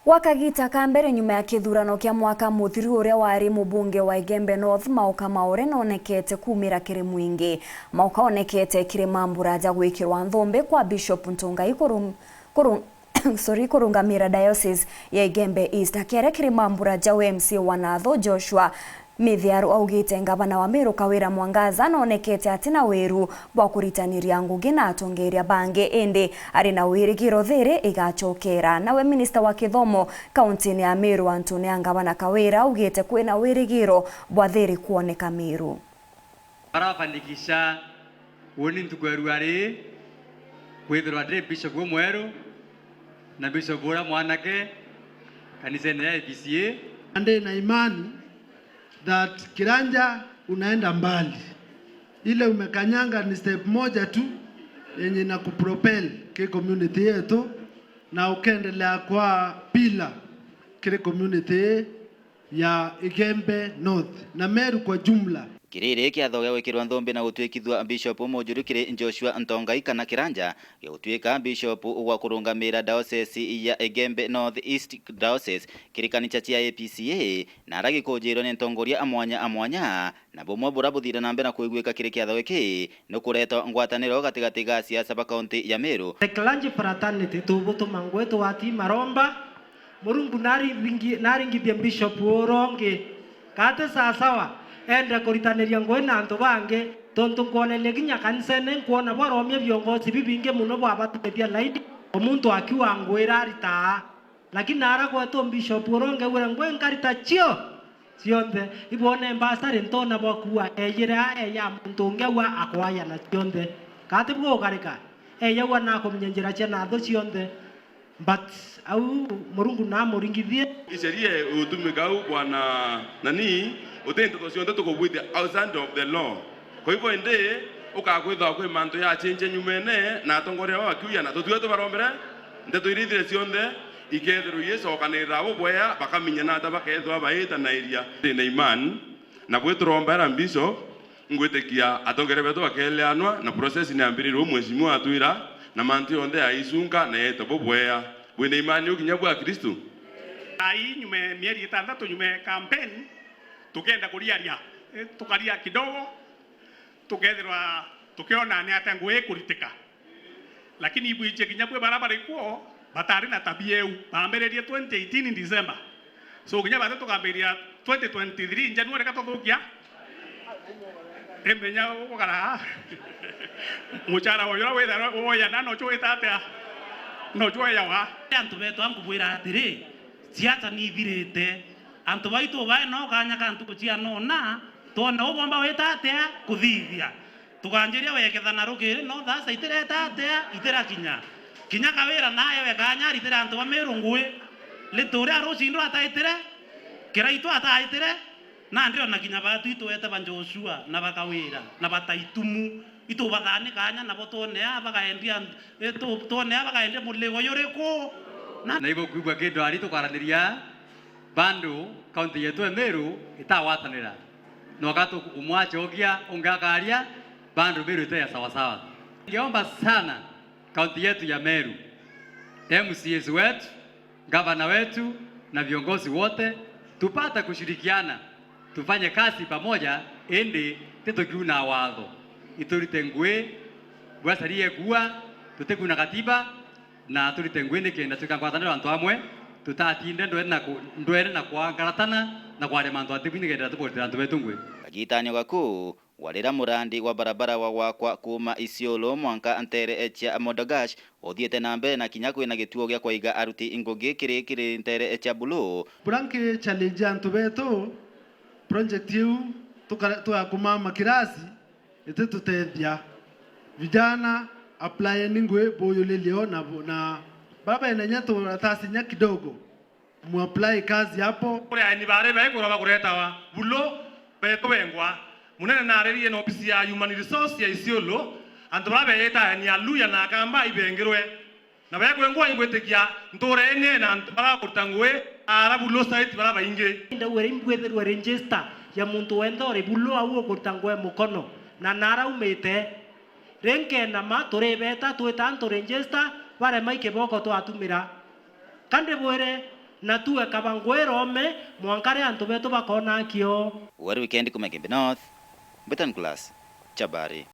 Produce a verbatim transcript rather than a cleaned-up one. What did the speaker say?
Gwa kagita ka mbere nyuma ya kithurano kia mwaka muthiru, uria wari mubunge wa Igembe North, Mauka Maore, noonekete kuumira kiri mwingi. Mauka oonekete kiri mambura ja gwikirwa nthumbi kwa Bishop Ntungai kuru-, kuru-, sorry, kurungamira Diocese ya Igembe East. Akiaria kiri mambura jau, M C A wa Natho, Joshua Mithiaru augite ngavana wa Meru Kawira Mwangaza noonekete atina wiru bwa kuritaniria ngugi na atongeria bangi, indi ari na wirigiro thiri igacokera. Nawe minista wa kithomo kauntini ya Meru, Antonia Ngavana Kawira, augite kwina wirigiro bwa thiri kwoneka Meru. Barafanikisha uuni ntuku ya ruari kwithirwa ndi bishop umweru na bishop uria mwanake kanisene ya A B C A. Na ndi na imani that Kiranja unaenda mbali. Ile umekanyanga ni step moja tu yenye inakupropel ki community yetu, na ukendelea kwa pillar kiri community ya Igembe North na Meru kwa jumla. Kiriri kiatho gia gwikirwa nthumbi na gutwikithua Bishop Mujuru kiri Joshua Ntongai kana Kiranja, gia gutwika Bishop wa kurungamira Diocese ya Igembe North East Diocese kiri kanisa cia A P C A, na ara gikujirwa ni ntongoria a mwanya a mwanya, na bumwe bura buthire na mbere na kwiguika kiri kiatho giki ni kureta ngwataniro gatigati ga siasa ba kaunti ya Meru. The clergy fraternity tubutuma ngui twatii maromba, Murungu naringi-, naringithie Bishop urongi, kati sasawa ende kuritaniria ngui na antu bangi, tontu nkwoneria kinya kanisene nkwona bwaromia biongozi bibingi muno bwabatumithia laini, o muntu akiuga ngui iraritaa. Lakini nara gwetu Bishop urongi augire ngui nkarita cio cionthe. Ibwone mbasari ntona bwakua eyire a eya muntu ungi aua akwaya na cionthe. Kati bugukarika? Eya aua nakumenya njira cia natho cionthe. But au Murungu namuringithie. Isheria utumika au bwana nani, uti nteto cionthe tukubwithia outside of the law. Kwa hivyo indi, ukakwithwa kwi mantu yachinje nyumene, na atongoria baba bakiuya, na tutue tubarombere, nteto iria ithire cionthe, ikethirwa igicokanirira abo bwea, bakaminya nata bakethirwa baitanairia. Ndi na imani, na bwi turombera Bishop, ngwitikia atongeria betu bakeleanwa, na process ni yambiririe u mheshimiwa atwira, na mantu yonthe yaisunka na yete bo bwea. Bwina imani u kinya bwa Kristu? Ai, nyuma ya mieri itantatu, nyuma ya campaign, tukenda kuriaria, eh, tukaria kidogo, tukethirwa tukiona ni atia ngui ikuritika. Lakini ibwichie kinya bwi bara bari kuo, batari na tabia iu. Baambiririe twenty eighteen December. So, kinya bati tukambiria twenty twenty-three January, ka tuthukia? Imenya ugukara aa. Muchara wa uria witha woya na nocho wita atia? Nocho weyawa. Antu betu, a nkubwira atiri, siasa ni ithirite. Antu baitu bae no kanya ka ntuku cia nona, twone u bomba wita atia kuthithia. Tukanjiria wekethana rukiri, no thaasa itireta atia, itirakinya. Kinya Kawira naewe kanya aritire antu ba Meru ngui. Litu uria rucindo ataitire, Kiraitu ataitire, nandi ona kinya baatu itwete ba Joshua na ba Kawira na ba Taitumu, itubathani kanya nabo twone a bakaendia, eh, tu-, twone a bakaendia muligo yuriku? Na na ibukwigua kindu ari tukaraniria, bado kaunti yetu ya Meru itagwatanira. Noka tu-, umwe acokia, ungi akaria, bado Meru ite ya sawasawa. Ningeomba sana kaunti yetu ya Meru, M C As wetu, gavana wetu na viongozi wote, tupate kushirikiana, tufanye kazi pamoja, indi titukiuna watho. Iturite ngui, bwacarie kuua, tutikuna katiba, na turite ngui nikenda twika ngwataniro antu amwe, tutatinde ndwene na ku-, ndwene na kwangaratana na kwaria mantu atibu nikenda tuburitira antu betu ngui. Kagitanio gaku, gwa riria murandi wa barabara wa gwakwa kuuma Isiolo mwanka nteere cia Modogash uthiite na mbere na kinya kwina gituo gia kwaiga aruti ngugi kiri, kiri nteere cia Bulu. Bura nki challenge antu betu, project iu tuka-, tugakumama kirasi, ititutethia. Vijana, apply ni ngui buyulilie o na bu-, na bara bena inya turatasi inya kidogo, mu apply kazi hapo. Kuri aeni bari baigurwa bakuretawa Bulu, betu bengwa. Munene naririe na ofisi ya Human Resource ya Isiolo, antu bara beyita aeni a Luya na Akamba ibengirwe. Na bekwengwa ingwitikia ntuura ene na antu bara kuruta ngui, ara Bulu site bara baingi. Ndauga ri mbwithirwe register ya muntu wenthe uri Bulu au ukuruta ngui mukono, na nara umite. Ri nkenama, turibeta, twita antu register, barema ikiboko twatumira. Ka ndibwire, Na tuwe kaba ngwirome, mwanka ria antu betu bakona akio. Wari wikendi kuma Igembe North, Mbitan Class, Chabari.